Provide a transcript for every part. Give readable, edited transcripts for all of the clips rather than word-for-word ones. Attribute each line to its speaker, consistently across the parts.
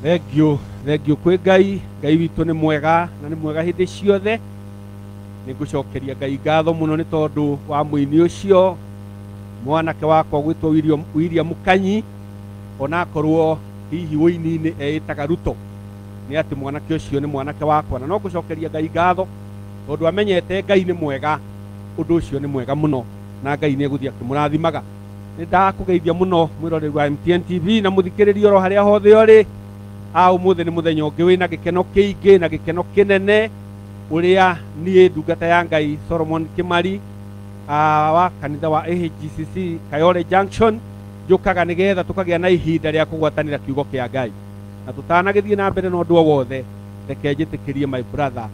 Speaker 1: Thengiũ, thengiũ kwĩ Ngai. Ngai witũ nĩ mwega na nĩ mwega hĩndĩ ciothe. Nĩ ngũcokeria Ngai ngatho mũno nĩ tondũ wa mũini ũcio mwanake wakwa gwĩtwo William Kanyi, onakorwo hihi ũini-inĩ eĩtaga Ruto, nĩ atĩ mwanake ũcio nĩ mwanake wakwa, na no ngũcokeria Ngai ngatho tondũ amenyete Ngai nĩ mwega. Ũndũ ũcio nĩ mwega mũno na Ngai nĩ egũthiĩ akĩmũrathimaga. Nĩ ndakũgeithia mũno mwĩroreri wa MTN TV na mũthikĩrĩria oro harĩa hothe ũrĩ. Ũmũthĩ nĩ mũthenya ũngĩ wĩna gĩkeno kĩingĩ na gĩkeno kĩnene, ũrĩa niĩ ndungata ya Ngai Solomon Kimari wa kanitha wa AHGCC Kayole Junction njũkaga nĩgetha tũkagĩa na ihinda rĩa kũgwatanĩra kiugo kĩa Ngai. Na tũtanagĩthiĩ na mbere na ũndũ o wothe, reke njĩtĩkĩrie my brother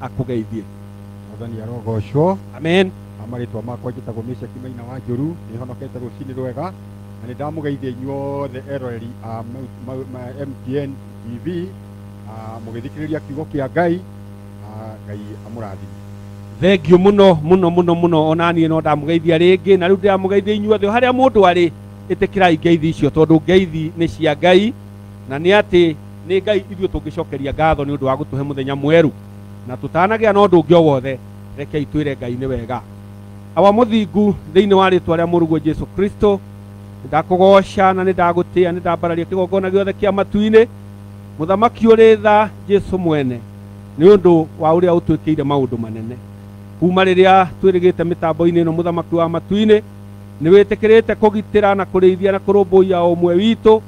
Speaker 1: akũgeithie.
Speaker 2: Mwathani arogocwo.
Speaker 1: Amen.
Speaker 2: Marĩtwa makwa njĩtagwo Meshaki Maina wa Njũru, nĩhonokete rũcinĩ rwega na nĩ ndamũgeithia inyuothe eroreri a MTN TV mũgĩthikĩrĩria kiugo kĩa Ngai. Ngai amũrathime.
Speaker 1: Thengiũ mũno mũno mũno mũno, ona niĩ no ndamũgeithia rĩngĩ, na rĩu ndĩramũgeithia inyuothe harĩa mũndũ arĩ. Ĩtĩkĩrai ngeithi icio tondũ ngeithi nĩ cia Ngai, na nĩ atĩ nĩ Ngai ithuĩ tũngĩcokeria ngatho nĩ ũndũ wa gũtũhe mũthenya mwerũ. Na tũtanagĩa na ũndũ ũngĩ o wothe, rekei twĩre Ngai nĩ wega. Awa mũthingu, thĩinĩ wa rĩtwa rĩa mũrũguo Jesu Kristo, nĩndakũgoca na nĩndagũtĩa, nĩndambararia kĩgongona gĩothe kĩa matu-inĩ. Mũthamaki ũrĩ tha, Jesu mwene, nĩ ũndũ wa ũrĩa ũtwĩkĩire maũndũ manene kuma rĩrĩa twĩrĩgĩte mĩtambo-inĩ ĩno. Mũthamaki wa matu-inĩ, nĩ wĩtĩkĩrĩte kũgitĩra na kũrĩithia na kũrũmbũiya o ũmwe witũ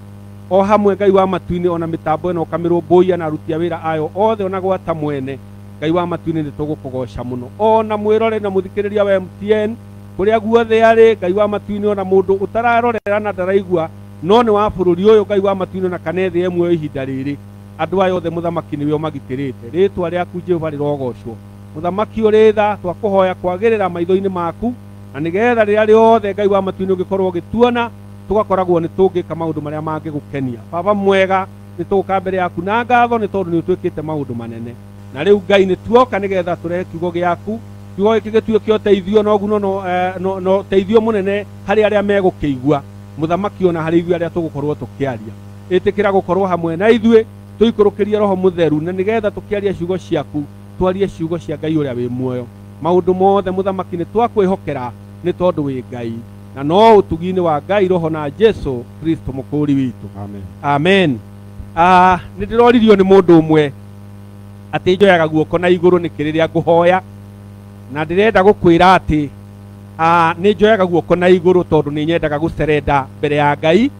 Speaker 1: o hamwe. Ngai wa matu-inĩ, ona mĩtambo ĩno ũkamĩrũmbũiya na aruti a wĩra ayo othe, ona gwata mwene. Ngai wa matu-inĩ, nĩ tũgũkũgoca mũno. Ona mwĩrore na mũthikĩrĩria wa MTN kũrĩa guothe arĩ, Ngai wa matu-inĩ, ona mũndũ ũtararorera na ndaraigua no nĩ wa bũrũri ũyũ, Ngai wa matu-inĩ, na kana thĩ ĩmwe ihinda rĩrĩ, andũ aya othe, mũthamaki, nĩwe ũmagitĩrĩte. Rĩtwa rĩaku Jehova rĩrogocwo. Mũthamaki ũrĩ tha, twakũhoya kwagĩrĩra maitho-inĩ maku, na nĩgetha rĩrĩa rĩothe, Ngai wa matu-inĩ, ũngĩkorwo ũgĩtuona tũgakoragwo nĩ tũngĩka maũndũ marĩa mangĩgũkenia. Baba mwega, nĩ tũgũka mbere yaku na ngatho nĩ tondũ nĩ ũtwĩkĩte maũndũ manene. Na rĩu, Ngai, nĩ tuoka nĩgetha tũrehe kiugo gĩaku. Kiugo gĩkĩ gĩtuĩke ũteithio na ũguno no ũteithio mũnene harĩ arĩa megũkĩigua, mũthamaki, ona harĩ ithuĩ arĩa tũgũkorwo tũkĩaria. Ĩtĩkĩra gũkorwo hamwe na ithuĩ, tũikũrũkĩrie Roho Mũtheru, na nĩgetha tũkĩaria ciugo ciaku twarie ciugo cia Ngai ũrĩa wĩ muoyo. Maũndũ mothe, mũthamaki, nĩ twakwĩhokera nĩ tondũ wĩ Ngai, na no ũtugi-inĩ wa Ngai Roho na Jesu Kristo mũkũũri witũ.
Speaker 2: Amen.
Speaker 1: Amen. Nĩ ndĩroririo nĩ mũndũ ũmwe atĩ njoyaga guoko na igũrũ nĩkĩ rĩrĩa ngũhoya, na ndĩrenda gũkwĩra atĩ nĩ njoyaga guoko na igũrũ tondũ nĩ nyendaga gũcerenda mbere ya Ngai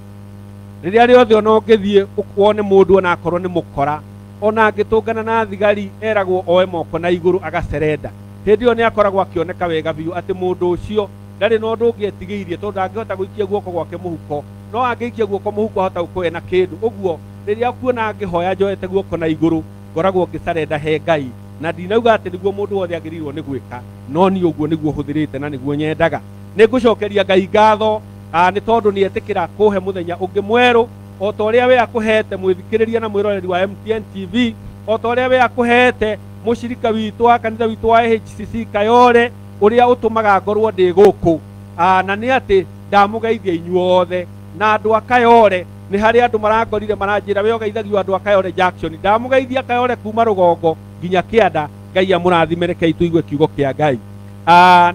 Speaker 1: rĩrĩa rĩothe. Ona ũngĩthiĩ wone mũndũ, ona akorwo nĩ mũkora, ona angĩtũngana na thigari, eragwo oe moko na igũrũ agacerenda. Hĩndĩ ĩyo nĩ akoragwo akĩoneka wega biũ atĩ mũndũ ũcio ndarĩ na ũndũ ũngĩ etigĩirie, tondũ ndangĩhota gũikia guoko gwake mũhuko, no angĩikia guoko mũhuko ahota gũkorwo ena kĩndũ. Ũguo rĩrĩa kuona ngĩhoya njoete guoko na igũrũ, ngoragwo ngĩcarenda he Ngai, na ndinauga atĩ nĩguo mũndũ wothe agĩrĩirwo nĩ gwĩka, no niĩ ũguo nĩguo hũthĩrĩte na nĩguo nyendaga. Nĩ ngũcokeria Ngai ngatho nĩ tondũ nĩ etĩkĩra kũhe mũthenya ũngĩ mwerũ, o ta ũrĩa we akũhete mwĩthikĩrĩria na mwĩroreri wa MTN TV, o ta ũrĩa we akũhete mũcirika witũ wa kanitha witũ wa AHCC Kayole, ũrĩa ũtũmaga ngorwo ndĩ gũkũ. Na nĩ atĩ ndamũgeithia inyuothe na andũ a Kayole. Nĩ harĩ andũ marangorire maranjĩra we ũgeithagio andũ a Kayole Junction. Ndamũgeithia Kayole kuma rũgongo nginya kĩanda. Ngai amũrathime. Rekei tũigue kiugo kĩa Ngai.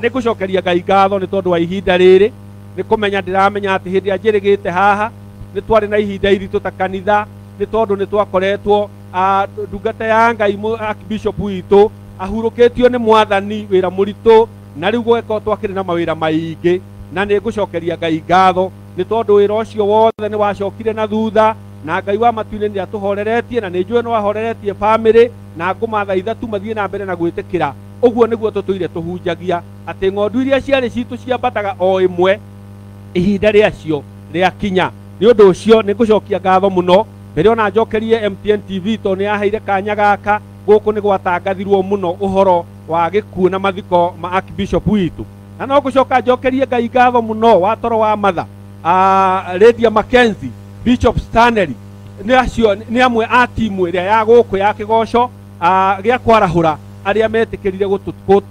Speaker 1: Nĩ ngũcokeria Ngai ngatho nĩ tondũ wa ihinda rĩrĩ. Nĩ kũmenya ndĩramenya atĩ hĩndĩ ĩrĩa njĩrĩgĩte haha nĩ twarĩ na ihinda iritũ ta kanitha, nĩ tondũ nĩ twakoretwo ndungata ya Ngai Archbishop witũ ahurũkĩtio nĩ Mwathani, wĩra mũritũ, na rĩu gũgĩkorwo twakĩrĩ na mawĩra maingĩ. Na nĩ ngũcokeria Ngai ngatho nĩ tondũ wĩra ũcio wothe nĩ wacokire na thutha, na Ngai wa matu-inĩ nĩ atũhoreretie, na nĩ njũĩ nĩ wahoreretie bamĩrĩ, na ngũmathaitha tu mathiĩ na mbere na gwĩtĩkĩra. Ũguo nĩguo tũtũire tũhunjagia atĩ ng'ondu iria ciarĩ citũ ciambataga o ĩmwe ihinda rĩacio rĩakinya. Nĩ ũndũ ũcio nĩ ngũcokia ngatho mũno mbere ona njokerie MTN TV tondũ nĩ yaheire kanya gaka. Gũkũ nĩ gwatangathirwo mũno ũhoro wa gĩkuũ na mathiko ma Archbishop witũ, na no ngũcoka njokerie Ngai ngatho mũno wa toro wa matha Lydia Mackenzie, Bishop Stanley, nĩ acio nĩ amwe a timu ĩrĩa ya gũkũ ya kĩgoco gĩa kwarahũra arĩa metĩkĩrire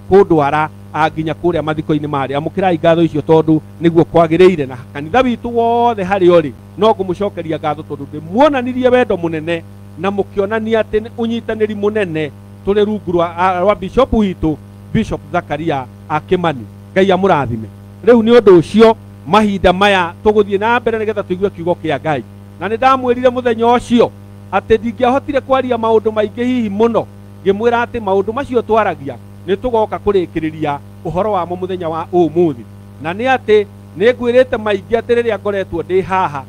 Speaker 1: kũndwara. nginya kũrĩa mathiko-inĩ marĩ. Amũkĩrai ngatho icio tondũ nĩguo kwagĩrĩire, na kanitha witũ wothe harĩ ũrĩ no ngũmũcokeria ngatho tondũ ndĩmuonanirie wendo mũnene na mũkĩonania atĩ nĩ ũnyitanĩri mũnene tũrĩ rungu rwa bishop witũ, Bishop Zakaria Kimani. Ngai amũrathime. Rĩu nĩ ũndũ ũcio mahinda maya tũgũthiĩ na mbere nĩgetha tũigue kiugo kĩa Ngai. Na nĩ ndamwĩrire mũthenya ũcio atĩ ndingĩahotire kwaria maũndũ maingĩ hihi mũno, ngĩmwĩra atĩ maũndũ macio twaragia nĩ tũgoka kũrĩkĩrĩria ũhoro wamo mũthenya wa ũmũthĩ. Na nĩ atĩ nĩ ngwĩrĩte maingĩ atĩ rĩrĩa ngoretwo ndĩ haha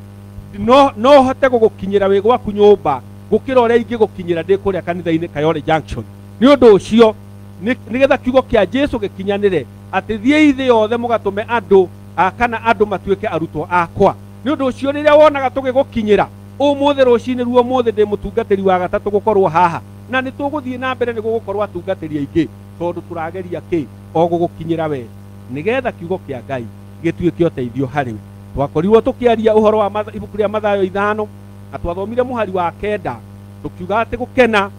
Speaker 1: no hote gũgũkinyĩra wĩ gwaku nyũmba gũkĩra ũrĩa ingĩgũkinyĩra ndĩ kũrĩa kanitha-inĩ Kayole Junction. Nĩ ũndũ ũcio nĩgetha kiugo kĩa Jesu gĩkinyanĩre atĩ thiĩi thĩ yothe mũgatũme andũ kana andũ matuĩke arutwo akwa. Nĩ ũndũ ũcio rĩrĩa wonaga tũgĩgũkinyĩra ũmũthĩ rũcinĩ ruo ũmũthĩ ndĩ mũtungatĩri wa gatatũ gũkorwo haha, na nĩ tũgũthiĩ na mbere nĩ gũgũkorwo atungatĩri aingĩ tondũ tũrageria kĩ o gũgũkinyĩra we nĩgetha kiugo kĩa Ngai gĩtuĩke ũteithio harĩ we. Twakorirwo tũkĩaria ũhoro wa ibuku rĩa Mathayo 5 na twathomire mũhari wa 9 tũkiuga atĩ gũkena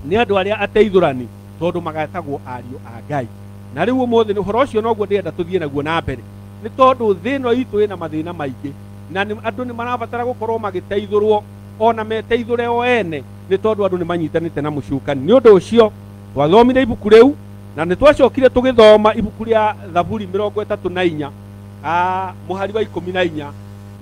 Speaker 1: nĩ andũ arĩa ateithũrani tondũ magetagwo ariũ a Ngai. Na rĩu ũmũthĩ nĩ ũhoro ũcio noguo ndĩrenda tũthiĩ naguo na mbere, nĩ tondũ thĩ ĩno itũ ĩna mathĩna maingĩ na andũ nĩ marabatara gũkorwo magĩteithũrwo ona meteithũre o ene, nĩ tondũ andũ nĩ manyitanĩte na mũcukani. Nĩ ũndũ ũcio twathomire ibuku rĩu na nĩ twacokire tũgĩthoma ibuku rĩa Thaburi 34 mũhari wa 14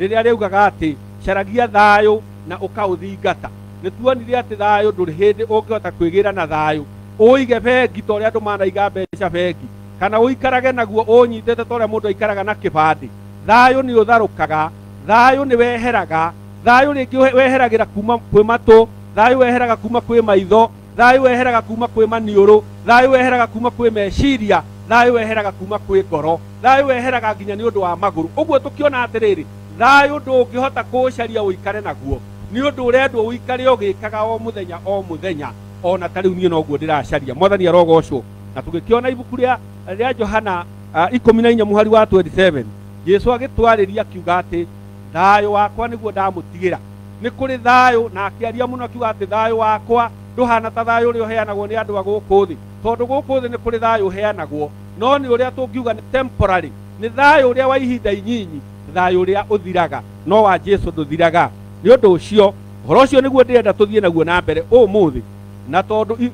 Speaker 1: rĩrĩa rĩugaga atĩ caragia thayũ na ũkaũthingata. Nĩ tuonire atĩ thayũ ndũrĩ hĩndĩ ũngĩhota kwĩgĩra na thayũ ũige bengi ta ũrĩa andũ manaiga mbeca bengi, kana ũikarage naguo ũnyitĩte ta ũrĩa mũndũ aikaraga na kĩbandĩ. Thayũ nĩ ũtharũkaga, thayũ nĩ weheraga, thayũ rĩngĩ weheragĩra kuma kwĩ matũ, thayũ weheraga kuma kwĩ maitho, thayũ weheraga kuma kwĩ maniũrũ, thayũ weheraga kuma kwĩ meciria, thayũ weheraga kuma kwĩ ngoro, thayũ weheraga nginya nĩ ũndũ wa magũrũ. Ũguo tũkĩona atĩrĩrĩ, thayũ ndũngĩhota kũũcaria ũikare naguo, nĩ ũndũ ũrendwo ũikare ũgĩkaga o mũthenya o mũthenya, ona ta rĩu niĩ noguo ndĩracaria. Mwathani arogocwo. Na tũgĩkĩona ibuku rĩa Johana 14 mũhari wa 27 Jesu agĩtwarĩria akiuga atĩ thayũ wakwa nĩguo ndamũtigĩra. Nĩ kũrĩ thayũ, na akĩaria mũno akiuga atĩ thayũ wakwa ndũhana ta thayũ ũrĩa ũheanagwo nĩ andũ a gũkũ thĩ, tondũ gũkũ thĩ nĩ kũrĩ thayũ ũheanagwo, no nĩ ũrĩa tũngiuga nĩ temporary, nĩ thayũ ũrĩa wa ihinda inyinyi, thayũ ũrĩa ũthiraga, no wa Jesu ndũthiraga. Nĩ ũndũ ũcio ũhoro ũcio nĩguo ndĩrenda tũthiĩ naguo na mbere ũmũthĩ, na tondũ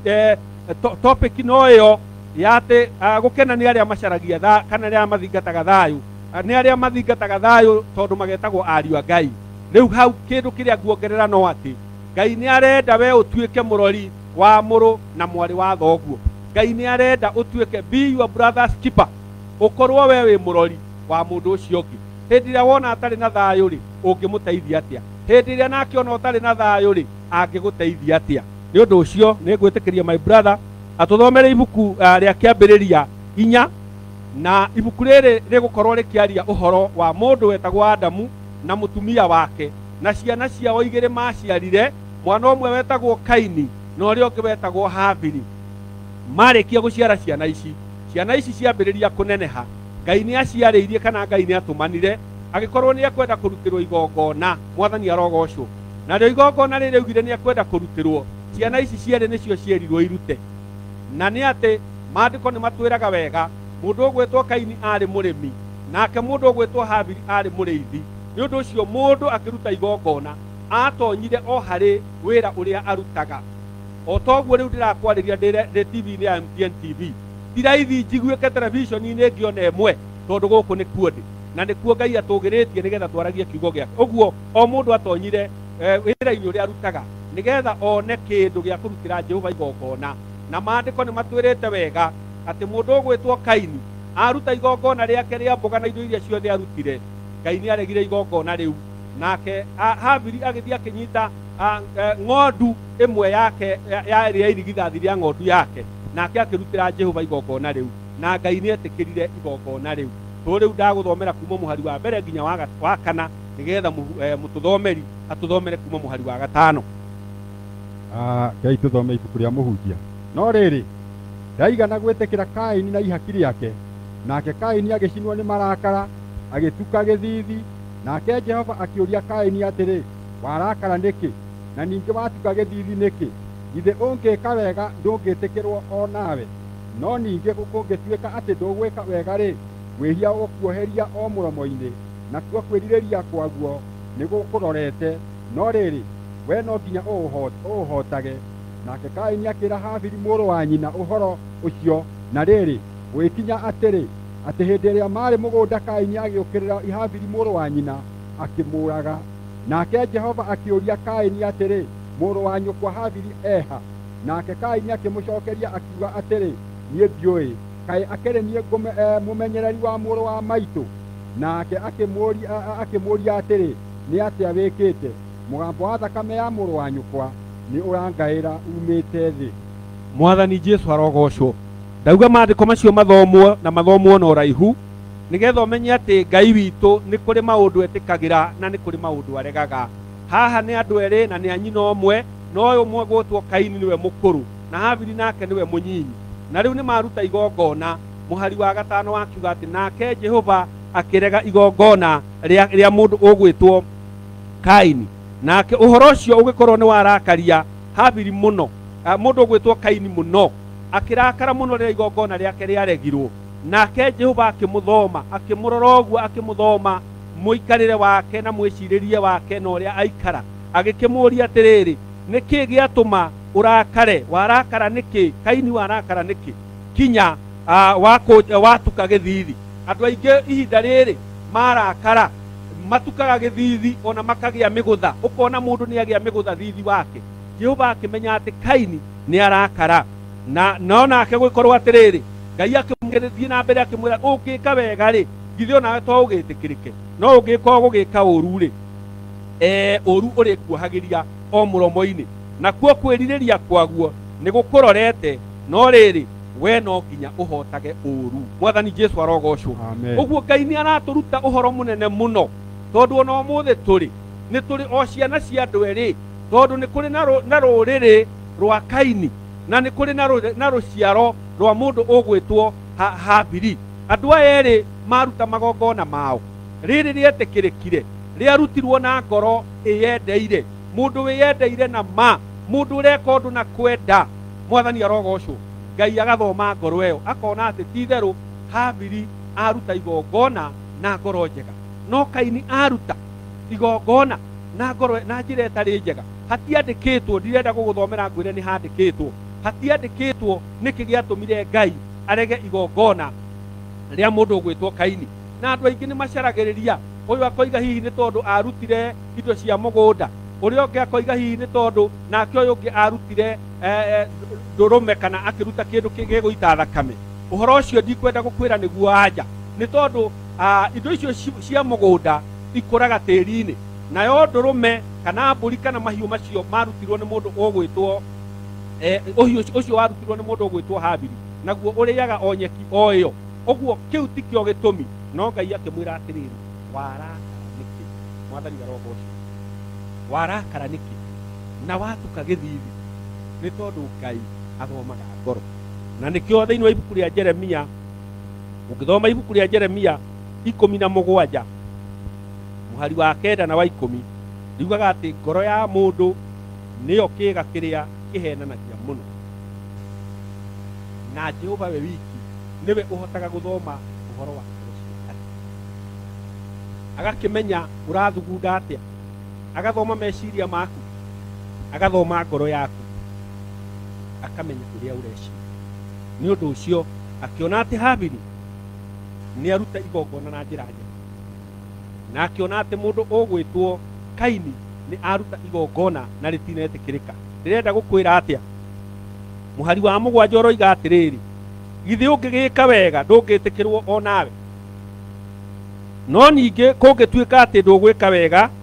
Speaker 1: topic no ĩyo ya atĩ gũkena nĩ arĩa macaragia kana arĩa mathingataga thayũ, nĩ arĩa mathingataga thayũ tondũ magetagwo ariũ a Ngai. Rĩu hau kĩndũ kĩrĩa nguongerera no atĩ Ngai nĩ arenda we ũtuĩke mũrori wa mũrũ na mwarĩ wa thoguo. Ngai nĩ arenda ũtuĩke be your brother's keeper, ũkorwo we wĩ mũrori wa mũndũ ũcio ũngĩ. Hĩndĩ ĩrĩa wona atarĩ na thayũ rĩ, ũngĩmũteithia atĩa? Hĩndĩ ĩrĩa nake ona ũtarĩ na thayũ rĩ, angĩgũteithia atĩa? Nĩ ũndũ ũcio nĩ ngwĩtĩkĩria my brother atũthomere ibuku rĩa Kĩambĩrĩria 4, na ibuku rĩrĩ rĩgũkorwo rĩkĩaria ũhoro wa mũndũ wetagwo Adamu na mũtumia wake na ciana ciao igĩrĩ maciarire, mwana ũmwe wetagwo Kaini na ũrĩa ũngĩ wetagwo Habili. Marĩkia gũciara ciana ici, ciana ici ciambĩrĩria kũneneha, Ngai nĩ aciarĩirie kana Ngai nĩ atũmanire agĩkorwo nĩ ekwenda kũrutĩrwo igongona. Mwathani arogocwo. Narĩo igongona rĩrĩ augire nĩ ekwenda kũrutĩrwo, ciana ici cierĩ nĩcio cierirwo irute. Na nĩ atĩ maandĩko nĩ matwĩraga wega mũndũ ũgwĩtwo Kaini arĩ mũrĩmi nake mũndũ ũgwĩtwo Habili arĩ mũrĩithi. Nĩ ũndũ ũcio mũndũ akĩruta igongona atonyire o harĩ wĩra ũrĩa arutaga. O toguo rĩu ndĩrakwarĩria ndĩ TV-inĩ ya MTN TV, ti raithi njiguĩke television-inĩ ngĩona ĩmwe, tondũ gũkũ nĩkuo ndĩ na nĩkuo Ngai atũgĩrĩtie nĩgetha twaragie kiugo gĩake. Ũguo o mũndũ atonyire wĩra-inĩ ũrĩa arutaga nĩgetha one kĩndũ gĩa kũrutĩra Jehova igongona. Na maandĩko nĩ matwĩrĩte wega atĩ mũndũ ũgwĩtwo Kaini aruta igongona rĩake rĩa mboga na indo iria ciothe arutire, Ngai nĩ aregire igongona rĩu. Nake Habili agĩthiĩ akĩnyita ng'ondu ĩmwe yake ya rĩa irigithathi rĩa ng'ondu yake, nake akĩrutĩra Jehova igongona rĩu, na Ngai nĩ etĩkĩrire igongona rĩu. To rĩu ndagũthomera kuma mũhari wa mbere nginya wa kana, nĩgetha mũtũthomeri atũthomere kuma mũhari wa 5.
Speaker 2: Ngai tũthome ibuku rĩa Mũhunjia. No rĩrĩ, ndaigana gwĩtĩkĩra Kaini na ihaki rĩake, nake Kaini agĩcinwo nĩ marakara, agĩtuka gĩthiithi. Nake Jehova akĩũria Kaini atĩrĩ, warakara nĩkĩ? Na ningĩ watuka gĩthiithi nĩkĩ? Githĩ ũngĩka wega ndũngĩtĩkĩrwo o nawe? No ningĩ kũngĩtuĩka atĩ ndũgwĩka wega rĩ, wĩhia ũgũkuoheria o mũromo-inĩ, nakuo kwĩrirĩria kwaguo nĩgũkũrorete, no rĩrĩ, we no nginya ũũhootage. Nake Kaini akĩra Habili mũrũ wa nyina ũhoro ũcio. Na rĩrĩ, gũgĩkinya atĩrĩ, atĩ hĩndĩ ĩrĩa maarĩ mũgũnda Kaini agĩũkĩrĩra Habili mũrũ wa nyina, akĩmũũraga. Nake Jehova akĩũria Kaini atĩrĩ, mũrũ wa nyũkwa Habili eha? Nake Kaini akĩmũcookeria akiuga atĩrĩ, niĩ ndiũĩ, kaĩ akĩrĩ niĩ mũmenyereri wa mũrũ wa maitũ? Nake akĩmũũria atĩrĩ, nĩ atĩa wĩkĩte? Mũgambo wa thakame ya mũrũ wa nyũkwa nĩ ũrangaĩra umĩte thĩ.
Speaker 1: Mwathani Jesu arogocwo. Ndauga maandĩko macio mathomwo na mathomwo na ũraihu nĩgetha ũmenye atĩ Ngai witũ nĩ kũrĩ maũndũ etĩkagĩra na nĩ kũrĩ maũndũ aregaga. Haha nĩ andũ erĩ na nĩ a nyina ũmwe, na ũyũ ũmwe gwĩtwo Kaini nĩwe mũkũrũ na Habili nake nĩwe mũnyinyi. Na rĩu nĩ maruta igongona. Mũhari wa gatano wakiuga atĩ nake Jehova akĩrega igongona rĩa mũndũ ũgwĩtwo Kaini. Nake ũhoro ũcio ũgĩkorwo nĩ warakaria Habili mũno, mũndũ ũgwĩtwo Kaini mũno, akĩrakara mũno rĩrĩa igongona rĩake rĩaregirwo. Nake Jehova akĩmũthoma, akĩmũrora ũguo, akĩmũthoma mũikarĩre wake na mwĩcirĩrie wake na ũrĩa aikara. Agĩkĩmũũria atĩrĩrĩ, nĩkĩ gĩatũma ũrakare? Warakara nĩkĩ? Kaini warakara nĩkĩ? Kinya watuka gĩthithi. Andũ aingĩ ihinda rĩrĩ marakara matukaga gĩthithi ona makagĩa mĩgũtha. Ũkona mũndũ nĩ agĩa mĩgũtha thithi wake. Jehova akĩmenya atĩ Kaini nĩ arakara. Na no nake gwĩkorwo atĩrĩrĩ, Ngai akĩmũthiĩ na mbere akĩmwĩra ũngĩka wega rĩ, githĩ onawe to ũgĩtĩkĩrĩke? No ũngĩka ũgũgĩka ũru rĩ, ũru ũrĩkuohagĩria o mũromo-inĩ, nakuo kwĩrirĩria kwaguo nĩgũkũrorete, no rĩrĩ, we no nginya ũhotage ũru. Mwathani Jesu arogocwo. Ũguo Ngai nĩ aratũruta ũhoro mũnene mũno, tondũ ona ũmũthĩ tũrĩ nĩ tũrĩ o ciana cia andũ erĩ, tondũ nĩ kũrĩ na rũrĩrĩ rwa Kaini na nĩ kũrĩ na rũciaro rwa mũndũ ũgwĩtwo Habili. Andũ aya erĩ maruta magongona mao, rĩrĩ rĩetĩkĩrĩkire, rĩarutirwo na ngoro ĩyendeire, mũndũ wĩyendeire na ma, mũndũ ũreka ũndũ na kwenda. Mwathani arogocwo. Ngai agathoma ngoro ĩyo akona atĩ ti itherũ Habili aruta igongona na ngoro njega, no Kaini aruta igongona na ngoro na njĩra ĩtarĩ njega. Hatiandĩkĩtwo, ndirenda gũgũthomera ngwĩre nĩ handĩkĩtwo, hatiandĩkĩtwo nĩkĩ gĩatũmire Ngai arege igongona rĩa mũndũ ũgwĩtwo Kaini. Na andũ aingĩ nĩ macaragĩrĩria, ũyũ akoiga hihi nĩ tondũ arutire indo cia mũgũnda, ũrĩa ũngĩ akoiga hihi nĩ tondũ nake ũyũ ũngĩ arutire ndũrũme kana akĩruta kĩndũ gĩgũita thakame. Ũhoro ũcio ndikwenda gũkwĩra nĩguo anja, nĩ tondũ indo icio cia mũgũnda ikũraga tĩri-inĩ, nayo ndũrũme kana mbũri kana mahiũ macio marutirwo nĩ mũndũ ũgwĩtwo ũhiũ ũcio warutirwo nĩ mũndũ ũgwĩtwo Habili, naguo ũrĩaga o nyeki o ĩyo. Ũguo kĩu tikĩo gĩtũmi. No Ngai akĩmwĩra atĩrĩrĩ, warakara nĩkĩ? Mwathani arogocwo. Warakara nĩkĩ na watuka gĩthithi? Nĩ tondũ Ngai athomaga ngoro. Na nĩkĩo thĩinĩ wa ibuku rĩa Jeremia, ũngĩthoma ibuku rĩa Jeremia 17 mũhari wa 9 na wa 10, riugaga atĩ ngoro ya mũndũ nĩyo kĩĩga kĩrĩa kĩhenanagia mũno, na Jehova we wiki nĩwe ũhotaga gũthoma ũhoro wa ngoro cia andũ, agakĩmenya ũrathugunda atĩa, agathoma meciria maku, agathoma ngoro yaku, akamenya ũrĩa ũreciria. Nĩ ũndũ ũcio akĩona atĩ Habili nĩ aruta igongona na njĩra njega, na akĩona atĩ mũndũ ũgwĩtwo Kaini nĩ aruta igongona na rĩtinetĩkĩrĩka. Ndĩrenda gũkwĩra atĩa? Mũhari wa 7 ũroiga atĩrĩrĩ, githĩ ũngĩgĩka wega ndũngĩtĩkĩrwo o nawe? No ningĩ kũngĩtuĩka atĩ ndũgwĩka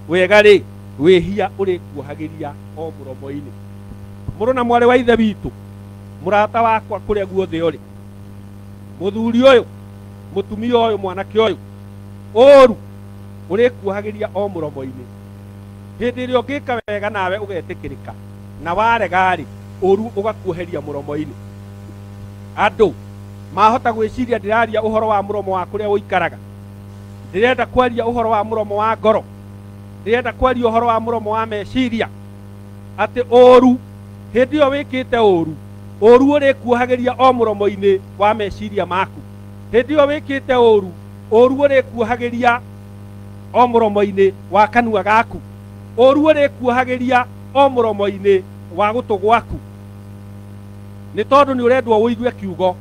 Speaker 1: wega rĩ, wĩhia ũrĩkuohagĩria o mũromo-inĩ. Mũrũ na mwarĩ wa ithe witũ, mũrata wakwa kũrĩa guothe ũrĩ, mũthuri ũyũ, mũtumia ũyũ, mwanake ũyũ, ũru ũrĩkuohagĩria o mũromo-inĩ. Hĩndĩ ĩrĩa ũngĩka wega nawe ũgetĩkĩrĩka, na warega rĩ, ũru ũgakuoheria mũromo-inĩ. Andũ mahota gwĩciria ndĩraria ũhoro wa mũromo wa kũrĩa ũikaraga, ndĩrenda kwaria ũhoro wa mũromo wa ngoro, ndĩrenda kwaria ũhoro wa mũromo wa meciria, atĩ ũru hĩndĩ ĩyo wĩkĩte ũru Ũru ũrĩkuohagĩria o mũromo-inĩ wa meciria maku. Hĩndĩ ĩyo wĩkĩte ũru, ũru ũrĩkuohagĩria o mũromo-inĩ wa kanua gaku. Ũru ũrĩkuohagĩria o mũromo-inĩ wa gũtũ gwaku. Nĩ tondũ nĩ ũrendwo ũigue kiugo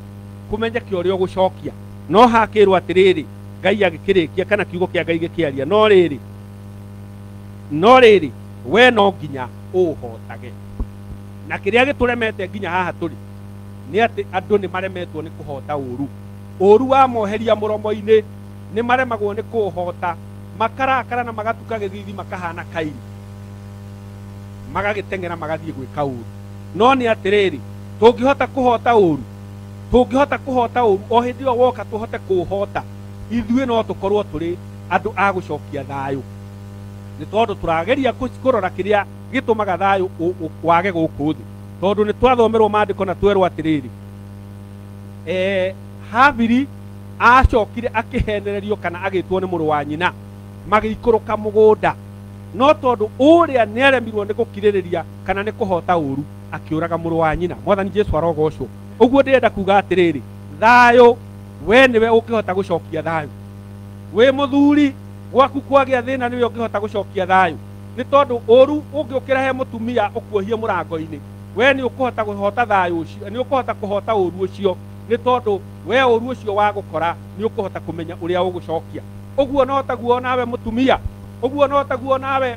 Speaker 1: kũmenyeke ũrĩa ũgũcokia. No hakĩrwo atĩrĩrĩ, Ngai agĩkĩrĩkia kana kiugo kĩa Ngai gĩkĩaria, no rĩrĩ, no rĩrĩ, we no nginya ũũhotage. Na kĩrĩa gĩtũremete nginya haha tũrĩ nĩ atĩ andũ nĩ maremetwo nĩ kũhota ũru. Ũru wamoheria mũromo-inĩ nĩ maremagwo nĩ kũũhota, makarakara na magatuka gĩthithi makahana Kaini, magagĩteng'era magathiĩ gwĩka ũru. No nĩ atĩrĩrĩ, tũngĩhota kũhota ũru, tũngĩhota kũhota ũru o hĩndĩ ĩyo woka tũhote kũũhota, ithuĩ no tũkorwo tũrĩ andũ a gũcokia thayũ. Nĩ tondũ tũrageria kũrora kĩrĩa gĩtũmaga thayũ wage gũkũ thĩ. Tondũ nĩ twathomerwo maandĩko na twerwo atĩrĩrĩ, Habili acokire akĩhenererio kana agĩtwo nĩ mũrũ wa nyina, magĩikũrũka mũgũnda. No tondũ ũrĩa nĩaremirwo nĩ gũkirĩrĩria kana nĩ kũhota ũru, akĩũraga mũrũ wa nyina. Mwathani Jesu arogocwo. Ũguo ndĩrenda kuga atĩrĩrĩ, thayũ we nĩwe ũngĩhota gũcokia thayũ. Wĩ mũthuri gwaku kwagĩa thĩna nĩwe ũngĩhota gũcokia thayũ. Nĩ tondũ ũru ũngĩũkĩra he mũtumia ũkuohie mũrango-inĩ, we nĩ ũkũhota kũhota thayũ ũcio, nĩ ũkũhota kũhota ũru ũcio, nĩ tondũ we ũru ũcio wagũkora nĩ ũkũhota kũmenya ũrĩa ũgũcokia. Ũguo no taguo nawe mũtumia, ũguo no taguo nawe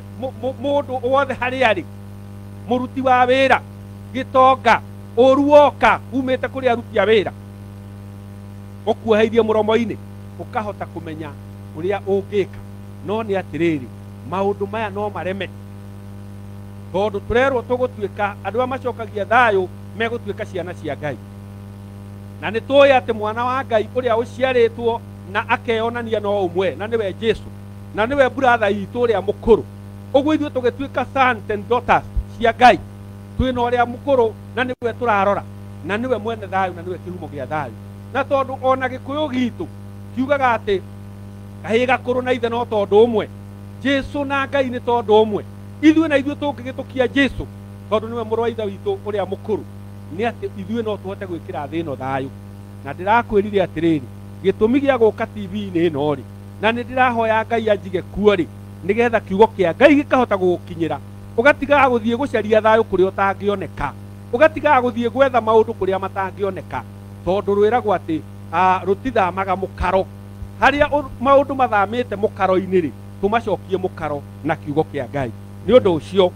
Speaker 1: mũndũ wothe harĩa arĩ, mũruti wa wĩra, gĩtonga, ũru woka umĩte kũrĩ aruti a wĩra, ũkuoheirie mũromo-inĩ, ũkahota kũmenya ũrĩa ũngĩka. No nĩ atĩrĩrĩ, maũndũ maya no mareme, tondũ tũrerwo tũgũtuĩka andũ arĩa macokagia thayũ megũtuĩka ciana cia Ngai. Na nĩ tũĩ atĩ mwana wa Ngai ũrĩa ũciarĩtwo na akeyonania no ũmwe, na nĩwe Jesu, na nĩwe brother itũ ũrĩa mũkũrũ. Ũguo ithuĩ tũgĩtuĩka sons and daughters cia Ngai, twĩna ũrĩa mũkũrũ na nĩwe tũrarora, na nĩwe mwene thayũ, na nĩwe kĩhumo gĩa thayũ. Na tondũ ona Gĩkũyũ gitũ kiugaga atĩ kahĩĩ gakũrũ na ithe no tondũ ũmwe, Jesu na Ngai nĩ tondũ ũmwe. Ithuĩ na ithuĩ tũngĩgĩtũkia Jesu, tondũ nĩwe mũrũ wa ithe witũ ũrĩa mũkũrũ, nĩ atĩ ithuĩ no tũhote gwĩkĩra thĩ ĩno thayũ. Na ndĩrakwĩrire atĩrĩrĩ, gĩtũmi gĩa gũka TV-inĩ ĩno rĩ, na nĩ ndĩrahoya Ngai anjige kuo rĩ, nĩgetha kiugo kĩa Ngai gĩkahota gũgũkinyĩra, ũgatigaga gũthiĩ gũcaria thayũ kũrĩa ũtangĩoneka, ũgatigaga gũthiĩ gwetha maũndũ kũrĩa matangĩoneka, tondũ rwĩragwo atĩ rũtithamaga mũkaro. Harĩa maũndũ mathamĩte mũkaro-inĩ rĩ, tũmacokie mũkaro na kiugo kĩa Ngai. Nĩ ũndũ ũcio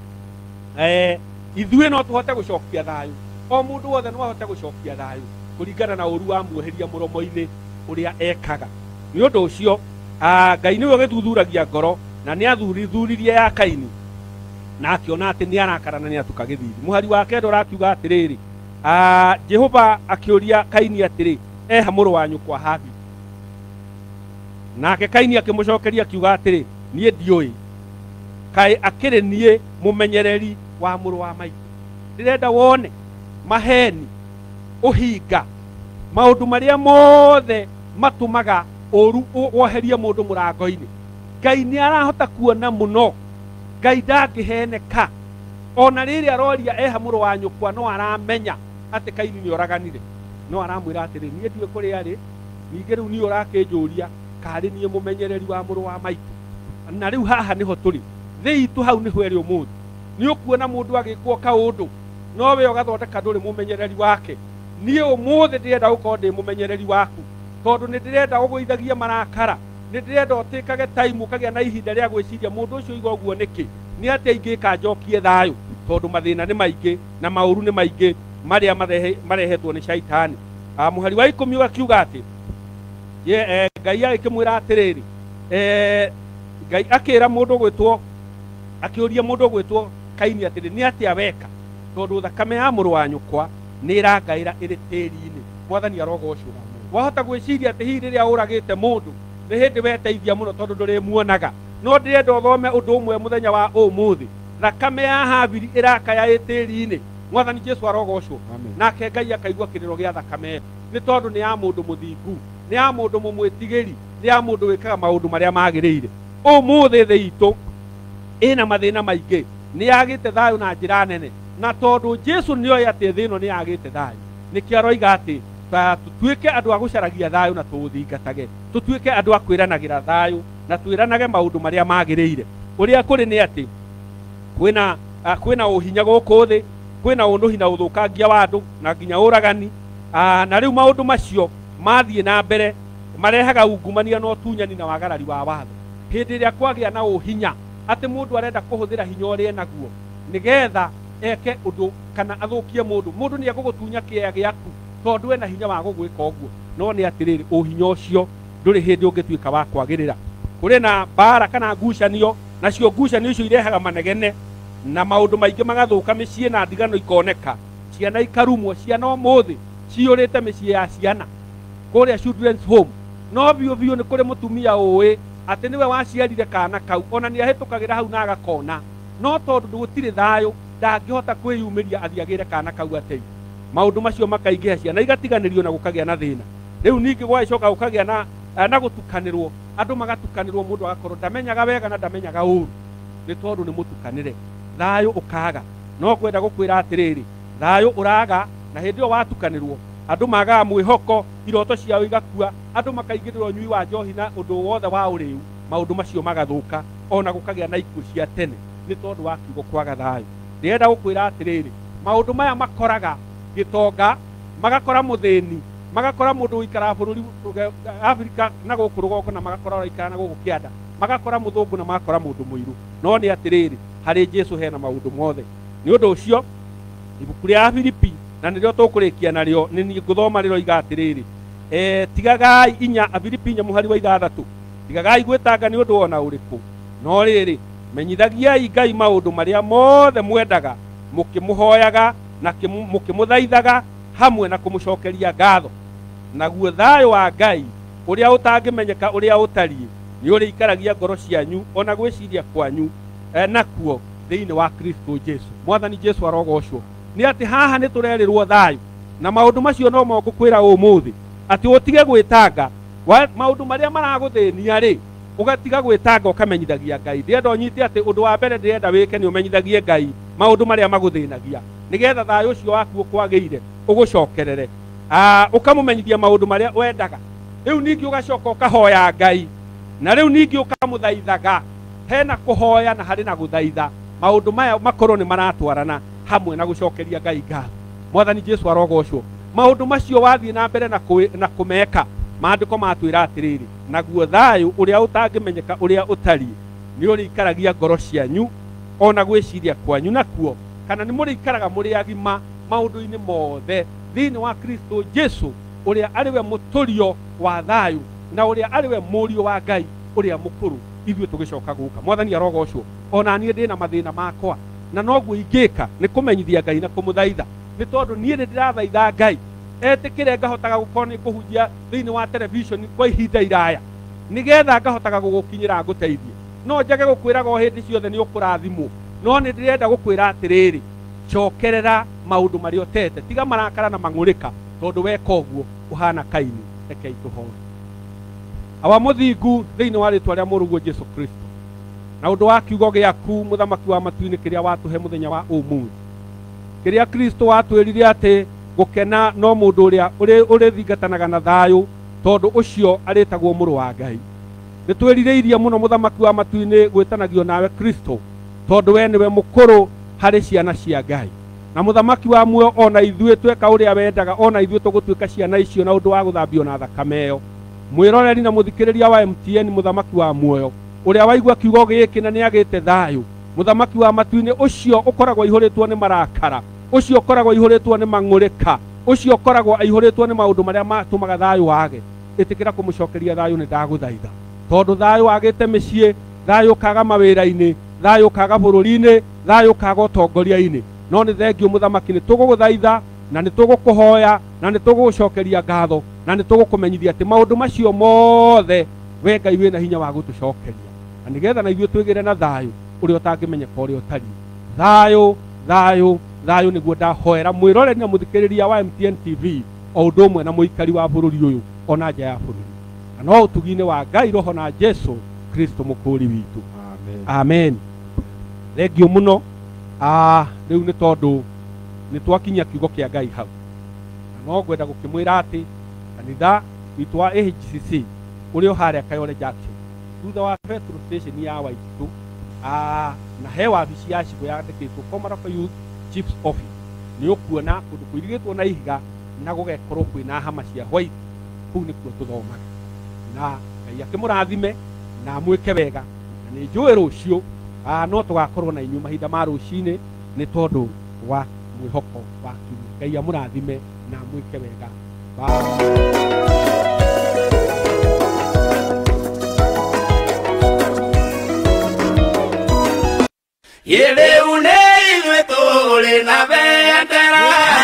Speaker 1: ithuĩ no tũhote gũcokia thayũ. O mũndũ wothe no ahote gũcokia thayũ kũringana na ũru wa muoheria mũromo-inĩ ũrĩa ekaga. Nĩ ũndũ ũcio Ngai nĩwe ũgĩthuthuragia ngoro, na nĩ athuthuririe ya Kaini, na akĩona atĩ nĩ arakara na nĩ atuka gĩthithi. Mũhari wa kenda ũrakiuga atĩrĩrĩ, Jehova akĩũria Kaini atĩrĩ, eha mũrũ wa nyũkwa Habili? Nake Kaini akĩmũcokeria akiuga atĩrĩ, niĩ ndiũĩ, kaĩ akĩrĩ niĩ mũmenyereri wa mũrũ wa maitũ? Ndĩrenda wone maheni, ũhinga, maũndũ marĩa mothe matũmaga ũru woherie mũndũ mũrango-inĩ. Ngai nĩ arahota kuona mũno. Ngai ndangĩheneka. Ona rĩrĩa aroria eha mũrũ wa nyũkwa, no aramenya atĩ Kaini nĩ oraganire. No aramwĩra atĩrĩ, niĩ ndiũĩ kũrĩa arĩ, ningĩ rĩu niĩ ũrakĩnjũria karĩ niĩ mũmenyereri wa mũrũ wa maitũ. Na rĩu haha nĩho tũrĩ, thĩ itũ hau nĩho ĩrĩ ũmũthĩ. Nĩ ũkuona mũndũ agĩkwo kaũndũ, no we ũgathondeka ndũrĩ mũmenyereri wake. Niĩ ũmũthĩ ndĩrenda gũkorwo ndĩ mũmenyereri waku, tondũ nĩ ndĩrenda ũgũithagie marakara, nĩ ndĩrenda ũtĩkage time, ũkagĩa na ihinda rĩa gwĩciria mũndũ ũcio oiga ũguo nĩkĩ, nĩ atĩa ingĩka njokie thayũ, tondũ mathĩna nĩ maingĩ na maũru nĩ maingĩ marĩa marehetwo nĩ shaitani. Mũhari wa 10 ũgakiuga atĩ Ngai agĩkĩmwĩra atĩrĩrĩ, Ngai akĩra mũndũ ũgwĩtwo, akĩũria mũndũ ũgwĩtwo Kaini atĩrĩ, nĩ atĩa weka, tondũ thakame ya mũrũ wa nyũkwa nĩ ĩrangaĩra ĩrĩ tĩri-inĩ. Mwathani arogocwo. Wahota gwĩciria atĩ hihi rĩrĩa ũragĩte mũndũ nĩ hĩndĩ weteithia mũno tondũ ndũrĩmuonaga. No ndĩrenda ũthome ũndũ ũmwe mũthenya wa ũmũthĩ, thakame ya Habili ĩrakaya ĩ tĩri-inĩ. Mwathani Jesu arogocwo. Nake Ngai akaigua kĩrĩro gĩa thakame, nĩ tondũ nĩ ya mũndũ mũthingu, nĩ ya mũndũ mũmwĩtigĩri, nĩ ya mũndũ wĩkaga maũndũ marĩa magĩrĩire. Ũmũthĩ thĩ itũ ĩna mathĩna maingĩ, nĩ yagĩte thayũ na njĩra nene. Na tondũ Jesu nĩoĩ atĩ thĩ ĩno nĩ yagĩte thayũ, nĩkĩo aroiga atĩ tũtuĩke andũ a gũcaragia thayũ na tũũthingatage, tũtuĩke andũ a kwĩranagĩra thayũ na twĩranage maũndũ marĩa magĩrĩire. Ũrĩa kũrĩ nĩ atĩ kwĩna ũhinya gũkũ thĩ, kwĩna ũnũhi na ũthũkangia wa andũ na nginya ũragani. Na rĩu maũndũ macio mathiĩ na mbere marehaga ungumania na ũtunyani na wagarari wa watho. Hĩndĩ ĩrĩa kwagĩa na ũhinya atĩ mũndũ arenda kũhũthĩra hinya ũrĩa enaguo nĩgetha eke ũndũ kana athũkie mũndũ, mũndũ nĩ egũgũtunya kĩea gĩaku tondũ ena hinya wa gũgwĩka ũguo. No nĩ atĩrĩrĩ, ũhinya ũcio ndũrĩ hĩndĩ ũngĩtuĩka wa kwagĩrĩra. Kũrĩ na mbara kana ngucanio, nacio ngucanio icio irehaga manegene na maũndũ maingĩ magathũka mĩciĩ na ndigano ikoneka, ciana ikarumwo. Ciana ũmũthĩ ciyũrĩte mĩciĩ ya ciana kũrĩa children's home. No biũ biũ nĩ kũrĩ mũtumia ũĩ atĩ nĩwe waciarire kana kau, ona nĩ ahĩtũkagĩra hau na agakona, no tondũ gũtirĩ thayũ ndangĩhota kwĩyumĩria athiagĩre kana kau atei. Maũndũ macio makaingĩha, ciana igatiganĩrio na gũkagĩa na thĩna. Rĩu ningĩ gwagĩcoka gũkagĩa na gũtukanĩrwo, andũ magatukanĩrwo, mũndũ agakorwo ndamenyaga wega na ndamenyaga ũru nĩ tondũ nĩ mũtukanĩre. Thayũ ũkaga. No ngwenda gũkwĩra atĩrĩrĩ, thayũ ũraga, na hĩndĩ ĩyo watukanĩrwo andũ magaga mwĩhoko, iroto ciao igakua, andũ makaingĩrĩrwo ũnyui wa njohi na ũndũ wothe wa ũrĩu, maũndũ macio magathũka, ona gũkagĩa na ikuũ cia tene nĩ tondũ wa kiugo kwaga thayũ. Ndĩrenda gũkwĩra atĩrĩrĩ, maũndũ maya makoraga gĩtonga, magakora mũthĩni, magakora mũndũ ũikaraga bũrũri Afrika na gũkũ rũgongo, na magakora ũraikara na gũkũ kĩanda, magakora mũthũngũ na magakora mũndũ mũirũ. No nĩ atĩrĩrĩ, harĩ Jesu hena maũndũ mothe. Nĩ ũndũ ũcio ibuku rĩa Filipi, na nĩrĩo tũkũrĩkia narĩo, nĩ niĩ ngũthoma rĩroiga atĩrĩrĩ, tigagai inya, Filipi 4 mũhari wa 6, tigagai gwĩtanga nĩ ũndũ ona ũrĩkũ, no rĩrĩ menyithagiai Ngai maũndũ marĩa mothe mwendaga, mũkĩmũhoyaga na mũkĩmũthaithaga hamwe na kũmũcokeria ngatho. Naguo thayũ wa Ngai ũrĩa ũtangĩmenyeka ũrĩa ũtariĩ nĩ ũrĩikaragia ngoro cianyu ona gwĩciria kwanyu nakuo thĩinĩ wa Kristo Jesu. Mwathani Jesu arogocwo. Nĩ atĩ haha nĩ tũrerĩrwo thayũ, na maũndũ macio no mo ngũkwĩra ũmũthĩ atĩ ũtige gwĩtanga maũndũ marĩa maragũthĩnia rĩ, ũgatiga gwĩtanga ũkamenyithagia Ngai. Ndĩrenda ũnyite atĩ ũndũ wa mbere ndĩrenda wĩke nĩ ũmenyithagie Ngai maũndũ marĩa magũthĩnagia, nĩgetha thayũ ũcio waku ũkwagĩire ũgũcokerere. Ũkamũmenyithia maũndũ marĩa wendaga. Rĩu ningĩ ũgacoka ũkahoya Ngai, na rĩu ningĩ ũkamũthaithaga. Hena kũhoya na harĩ na gũthaitha. Maũndũ maya makorwo nĩ maratwarana hamwe na gũcokeria Ngai ngatho. Mwathani Jesu arogocwo. Maũndũ macio wathiĩ na mbere na kũmeka, maandĩko matwĩra atĩrĩrĩ, naguo thayũ ũrĩa ũtangĩmenyeka ũrĩa ũtariĩ nĩ ũrĩikaragia ngoro cianyu ona gwĩciria kwanyu nakuo, kana nĩ mũrĩikaraga mũrĩ agima maũndũ-inĩ mothe thĩinĩ wa Kristo Jesu, ũrĩa arĩ we mũtũrio wa thayũ na ũrĩa arĩ we mũriũ wa Ngai ũrĩa mũkũrũ ithuĩ tũgĩcoka gũka. Mwathani arogocwo. Ona niĩ ndĩna mathĩna makwa, na noguo ingĩka nĩ kũmenyithia Ngai na kũmũthaitha, nĩ tondũ niĩ nĩ ndĩrathaitha Ngai etĩkĩre ngahotaga gũkorwo nĩ ngũhunjia thĩinĩ wa television kwa ihinda iraya, nĩgetha ngahotaga gũgũkinyĩra ngũteithie. No njage gũkwĩraga o hĩndĩ ciothe nĩ ũkũrathimwo, no nĩ ndĩrenda gũkwĩra atĩrĩrĩ, cokerera maũndũ marĩa ũtete, tiga marakara na mang'ũrĩka, tondũ weka ũguo ũhana Kaini. Rekei tũhoe. Awa mũthingu, thĩinĩ wa rĩtwa rĩa mũrũguo Jesu Kristo, na ũndũ wa kiugo gĩaku mũthamaki wa matu-inĩ kĩrĩa watũhe mũthenya wa ũmũthĩ, kĩrĩa Kristo watwĩrire atĩ gũkena no mũndũ ũrĩa ũrĩthingatanaga na thayũ, tondũ ũcio arĩtagwo mũrũ wa Ngai. Nĩ twĩrirĩirie mũno mũthamaki wa matu-inĩ gwĩtanagio nawe Kristo, tondũ we nĩwe mũkũrũ harĩ ciana cia Ngai. Na mũthamaki wa muoyo, ona ithuĩ tweka ũrĩa wendaga, ona ithuĩ tũgũtuĩka ciana icio na ũndũ wa gũthambio na thakame ĩyo. Mwĩroreri na mũthikĩrĩria wa MTN, mũthamaki wa muoyo ũrĩa waigua kiugo gĩkĩ na nĩagĩte thayũ, mũthamaki wa matu-inĩ ũcio ũkoragwo aihũrĩtwo nĩ marakara, ũcio ũkoragwo aihũrĩtwo nĩ mang'ũrĩka, ũcio ũkoragwo aihũrĩtwo nĩ maũndũ marĩa matũmaga thayũ wage, ĩtĩkĩra kũmũcokeria thayũ, nĩ ndagũthaitha. Tondũ thayũ wagĩte mĩciĩ, thayũ ũkaga mawĩra-inĩ, thayũ ũkaga bũrũri-inĩ, thayũ ũkaga ũtongoria-inĩ. No nĩ thengio mũthamaki, nĩ tũgũgũthaitha na nĩ tũgũkũhoya na nĩ tũgũgũcokeria ngatho na nĩ tũgũkũmenyithia atĩ maũndũ macio mothe we Ngai wĩna hinya wa gũtũcokeria, na nĩgetha na ithuĩ twĩgĩre na thayũ ũrĩa ũtangĩmenyeka ũrĩa ũtariĩ. Thayũ, thayũ, thayũ nĩguo ndahoera mwĩroreri na mũthikĩrĩria wa MTN TV o ũndũ ũmwe na mũikari wa bũrũri ũyũ ona nja ya bũrũri, na no ũtugi-inĩ wa Ngai Roho na Jesu Kristo mũkũũri witũ.
Speaker 2: Amen.
Speaker 1: Amen. Thengio mũno. Rĩu nĩ tondũ nĩ twakinyia kiugo kĩa Ngai hau, na no ngwenda gũkĩmwĩra atĩ kanitha witũ wa AHCC ũrĩa ũharĩa Kayole Junction thutha wa petrol station ya Waititu, na he wabici ya cibũ yandĩkĩtwo Komaroko Youth Chiefs Office, nĩ ũkuona kũndũ kũirigĩtwo na ihiga na gũgekorwo kwĩna hama cia white. Kũu nĩkuo tũthomaga, na Ngai akĩmũrathime na amwĩke wega. Na nĩ njũĩ rũciũ no tũgakorwo na inyuĩ mahinda ma rũcinĩ nĩ tondũ wa mwĩhoko wa kiumia. Ngai amũrathime na amwĩke wega. Bye.
Speaker 3: Rĩu nĩ ithuĩ tũrĩ na bendera.